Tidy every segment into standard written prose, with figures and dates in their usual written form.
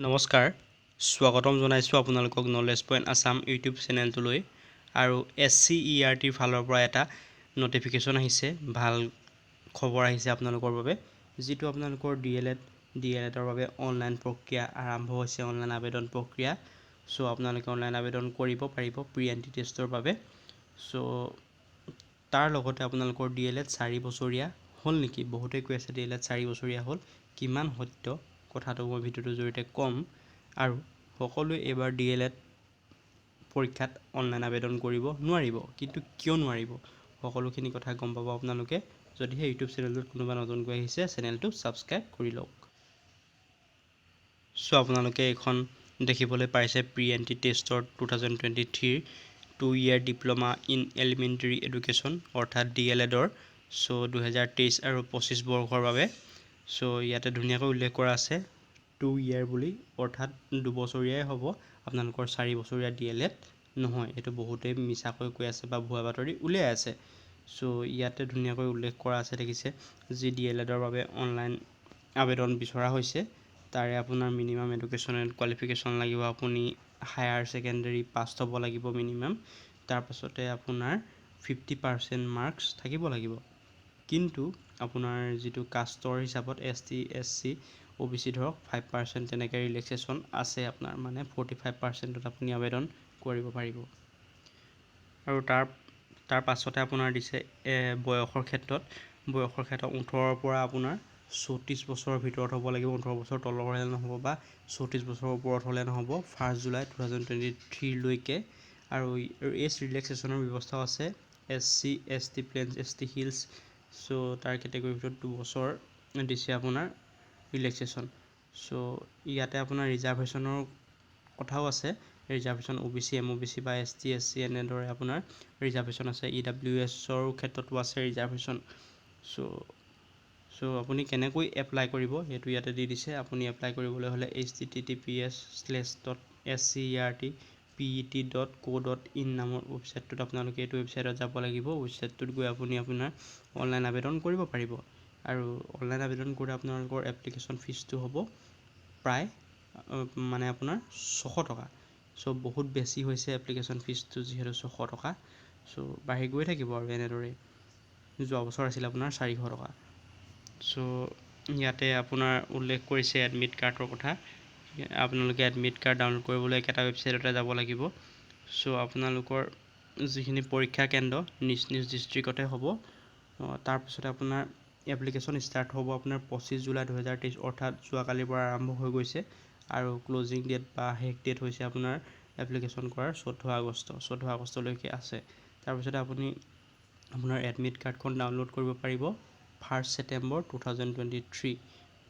নমস্কাৰ, স্বাগতম জনাইছোঁ আপোনালোকক নলেজ পইণ্ট আছাম ইউটিউব চেনেলটোলৈ। আৰু এছচিইআৰটিৰ ফালৰ পৰা এটা ন'টিফিকেশ্যন আহিছে, ভাল খবৰ আহিছে আপোনালোকৰ বাবে, যিটো আপোনালোকৰ D L Ed, D L এডৰ বাবে অনলাইন প্ৰক্ৰিয়া আৰম্ভ হৈছে, অনলাইন আবেদন প্ৰক্ৰিয়া। চ' আপোনালোকে অনলাইন আবেদন কৰিব পাৰিব প্ৰি এণ্ট্ৰি টেষ্টৰ বাবে। চ' তাৰ লগতে আপোনালোকৰ ডি এল এড 4 বছৰীয়া হ'ল নেকি? বহুতেই কৈ আছে ডি এল এড 4 বছৰীয়া হ'ল। কিমান সত্য কথাটো মই ভিডিঅ'টোৰ জৰিয়তে ক'ম। আৰু সকলোৱে এইবাৰ ডি এল এড পৰীক্ষাত অনলাইন আবেদন কৰিব নোৱাৰিব। কিন্তু কিয় নোৱাৰিব, সকলোখিনি কথা গম পাব আপোনালোকে। যদিহে ইউটিউব চেনেলটোত কোনোবা নতুনকৈ আহিছে, চেনেলটো ছাবস্ক্ৰাইব কৰি লওক। চ' আপোনালোকে এইখন দেখিবলৈ পাইছে, প্ৰি এণ্ট্ৰি টেষ্টৰ 2023ৰ 2 year diploma in elementary education, অৰ্থাৎ ডি এল এডৰ। চ' 2023 আৰু 25 বৰ্ষৰ বাবে। চ' ইয়াতে ধুনীয়াকৈ উল্লেখ কৰা আছে 2 ইয়েৰ বুলি, অৰ্থাৎ 2 বছৰীয়াই হ'ব আপোনালোকৰ, 4 বছৰীয়া ডি এল এড নহয়। এইটো বহুতেই মিছাকৈ কৈ আছে বা ভুৱা বাতৰি উলিয়াই আছে। চ' ইয়াতে ধুনীয়াকৈ উল্লেখ কৰা আছে, দেখিছে, যি ডি এল এডৰ বাবে অনলাইন আবেদন বিচৰা হৈছে, তাৰে আপোনাৰ মিনিমাম এডুকেশ্যনেল কোৱালিফিকেশ্যন লাগিব, আপুনি হায়াৰ ছেকেণ্ডেৰী পাছ হ'ব লাগিব মিনিমাম। তাৰপাছতে আপোনাৰ 50% মাৰ্কছ থাকিব লাগিব। কিন্তু আপোনাৰ যিটো কাষ্টৰ হিচাপত এছ টি, এছ চি, অ' বি চি ধৰক 5% তেনেকৈ ৰিলেক্সেশ্যন আছে আপোনাৰ, মানে 45%ত আপুনি আবেদন কৰিব পাৰিব। আৰু তাৰ তাৰ পাছতে আপোনাৰ দিছে বয়সৰ ক্ষেত্ৰত 18ৰ পৰা আপোনাৰ 34 বছৰৰ ভিতৰত হ'ব লাগিব। 18 বছৰ তলৰ হ'লে নহ'ব বা 34 বছৰৰ ওপৰত হ'লে নহ'ব, 1 জুলাই 2023লৈকে। আৰু এজ ৰিলেক্সেশ্যনৰ ব্যৱস্থাও আছে, SC, ST plains, ST hills. চ' তাৰ কেটেগৰীৰ ভিতৰত 2 বছৰ দিছে আপোনাৰ ৰিলেক্সেশ্যন। চ' ইয়াতে আপোনাৰ ৰিজাৰ্ভেশ্যনৰ কথাও আছে। ৰিজাৰ্ভেশ্যন অ' বি চি, এম অ' বি চি বা এছ টি, এছ চি, এনেদৰে আপোনাৰ ৰিজাৰ্ভেশ্যন আছে। ই ডাব্লিউ এছৰ ক্ষেত্ৰতো আছে ৰিজাৰ্ভেশ্যন। চ' আপুনি কেনেকৈ এপ্লাই কৰিব, সেইটো ইয়াতে দি দিছে। আপুনি এপ্লাই কৰিবলৈ হ'লে https:/.scertpet.co.in নামৰ ৱেবছাইটটোত, আপোনালোকে এইটো ৱেবছাইটত যাব লাগিব। ৱেবছাইটটোত গৈ আপুনি আপোনাৰ অনলাইন আবেদন কৰিব পাৰিব। আৰু অনলাইন আবেদন কৰোঁতে আপোনালোকৰ এপ্লিকেশ্যন ফিজটো হ'ব প্ৰায় মানে আপোনাৰ 600 টকা। চ' বহুত বেছি হৈছে এপ্লিকেশ্যন ফিজটো, যিহেতু 600 টকা। চ' বাঢ়ি গৈ থাকিব আৰু এনেদৰেই। যোৱা বছৰ আছিল আপোনাৰ 400 টকা। চ' ইয়াতে আপোনাৰ উল্লেখ কৰিছে এডমিট কাৰ্ডৰ কথা। আপোনালোকে এডমিট কাৰ্ড ডাউনলোড কৰিবলৈ একেটা ৱেবছাইটতে যাব লাগিব। চ' আপোনালোকৰ যিখিনি পৰীক্ষা কেন্দ্ৰ নিজ নিজ ডিষ্ট্ৰিক্টতে হ'ব। তাৰপিছতে আপোনাৰ এপ্লিকেশ্যন ষ্টাৰ্ট হ'ব আপোনাৰ 25 জুলাই 2023, অৰ্থাৎ যোৱাকালিৰ পৰা আৰম্ভ হৈ গৈছে। আৰু ক্ল'জিং ডেট বা শেষ ডেট হৈছে আপোনাৰ এপ্লিকেশ্যন কৰাৰ 14 আগষ্ট। 14 আগষ্টলৈকে আছে। তাৰপিছতে আপুনি আপোনাৰ এডমিট কাৰ্ডখন ডাউনলোড কৰিব পাৰিব 1 September 2023।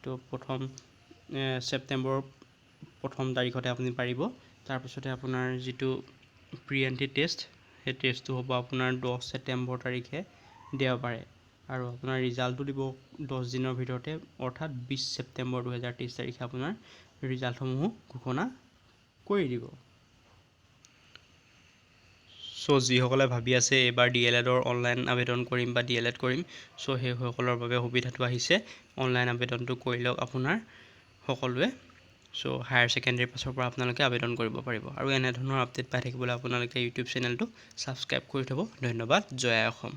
তো প্ৰথম ছেপ্টেম্বৰৰ প্ৰথম তাৰিখতে আপুনি পাৰিব। তাৰপিছতে আপোনাৰ যিটো প্ৰি এণ্ট্ৰি টেষ্ট, সেই টেষ্টটো হ'ব আপোনাৰ 10 ছেপ্টেম্বৰ তাৰিখে, দেওবাৰে। আৰু আপোনাৰ ৰিজাল্টটো দিব 10 দিনৰ ভিতৰতে, অৰ্থাৎ 20 ছেপ্টেম্বৰ 2023 তাৰিখে আপোনাৰ ৰিজাল্টসমূহো ঘোষণা কৰি দিব। চ' যিসকলে ভাবি আছে এইবাৰ ডি এল এডৰ অনলাইন আবেদন কৰিম বা ডি এল এড কৰিম, চ' সেইসকলৰ বাবে সুবিধাটো আহিছে। অনলাইন আবেদনটো কৰি লওক আপোনাৰ সকলোৱে। চ' হায়াৰ ছেকেণ্ডেৰী পাছৰ পৰা আপোনালোকে আবেদন কৰিব পাৰিব। আৰু এনেধৰণৰ আপডেট পাই থাকিবলৈ আপোনালোকে ইউটিউব চেনেলটো ছাবস্ক্ৰাইব কৰি থ'ব। ধন্যবাদ। জয় আই অসম।